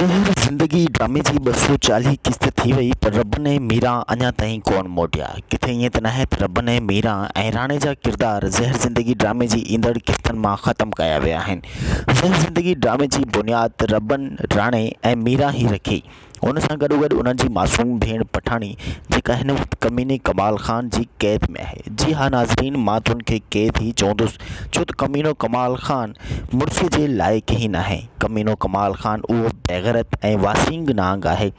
زهر زندگي ڊرامي جي 240 قسط ٿي وئي پر ربن ۽ ميران اڃا تائين ڪونه موٽيا. ڪٿي ائين ته ناهي ته ربن ۽ ميران ۽ راڻي جا ڪردار زهر زندگي ڊرامي جي ايندڙ قسطن مان ختم ڪيا ويا آهن. زهر زندگي ڊرامي جي بنياد ربن، راڻي ۽ ميران ئي رکي. ان سان گڏوگڏ انهن جي معصوم ڀيڻ پٺاڻي جيڪا هن وقت ڪميني ڪمال خان جي قيد ۾ آهي. جي ها ناظرين مان ته ان کي قيد ئي چوندس ڇو ته ڪمينو ڪمال خان مڙسي جي لائق ئي ناهي. ڪمينو ڪمال خان اهو بيغيرت ۽ واسينگ نانگ آهي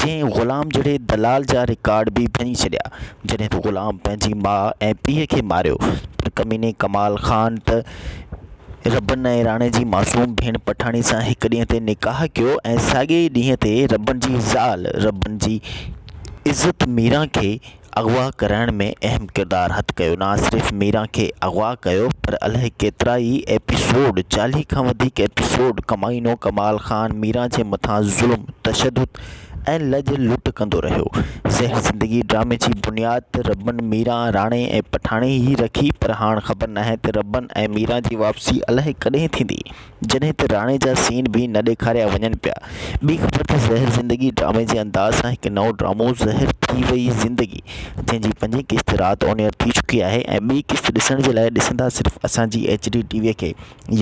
جنهن غلام جهڙي دلال جا رڪارڊ به ڀڃي ڇڏيا. جڏهن ته غلام پنهنجي ماء ۽ پيء کي ماريو پر ڪميني ڪمال خان ته ربن ۽ راڻي جي معصوم ڀيڻ پٺاڻي سان هڪ ڏينهن تي نڪاح ڪيو ۽ ساڳئي ئي ڏينهن تي ربن جي زال ربن جي عزت ميران کي اغوا ڪرائڻ ۾ اهم ڪردار هٿ ڪيو. نه صرف ميران کي اغوا ڪيو پر الائي ڪيترا ئي ايپيسوڊ 40 کان وڌيڪ ايپيسوڊ ڪمائينو ڪمال خان ميران جي مٿان ظلم تشدد ۽ لڄ لٽ ڪندو رهيو. زهر زندگي ڊرامي جي بنياد ته ربن، ميران، راڻي ۽ پٺاڻي ئي رکي پر هاڻ خبر ناهي ته ربن ۽ ميران جي واپسي الائي ڪڏهن ٿيندي جڏهن ته راڻي جا سين به نه ڏيکاريا وڃن پيا. ٻي خبر ته زهر زندگي ڊرامي جي انداز سان هڪ نئون ڊرامو زهر ٿي وئي زندگي جنهن جي پنجين قسط رات آن ايئر ٿي چڪي آهي ۽ ٻي قسط ڏسڻ جي لاء ڏسندا صرف اسان جي ايڇ ڊي ٽي وي کي.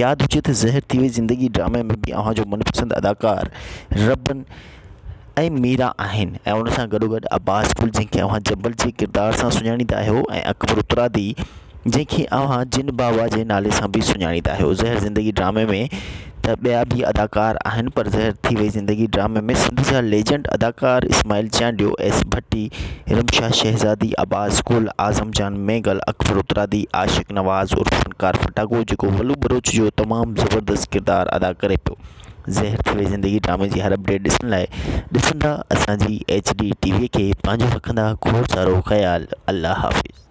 ياد هجي ته زهر ٿي وئي زندگي ڊرامي ۾ به اوهان جو من پسند اداڪار ربن ۽ ميرا آهن ۽ ان سان گڏو گڏ عباس گل جنهن کي اوهان جبل جي ڪردار سان سڃاڻيندا آهيو ۽ اڪبر اترادي جنهن کي اوهان جن بابا جي نالي سان به سڃاڻيندا آهيو زهر زندگي ڊرامي ۾ ته ٻيا به اداڪار آهن پر زهر ٿي وئي زندگي ڊرامي ۾ سنڌ جا ليجنڊ اداڪار اسماعيل چانڊيو، ايس ڀٽي، رمشا شهزادي، عباس گل، اعظم جان مينگل، اڪبر اترادي، عاشق نواز عرف فنڪار ڦٽاڪو جيڪو ولو ٻروچ جو تمام زبردست ڪردار ادا ڪري پيو. زهر ٿي وئي زندگي ڊرامي جي هر اپڊيٽ ڏسڻ لاء ڏسندا اسان جي ايڇ ڊي ٽي وي کي پنهنجو رکندا کوڙ سارو خيال الله حافظ.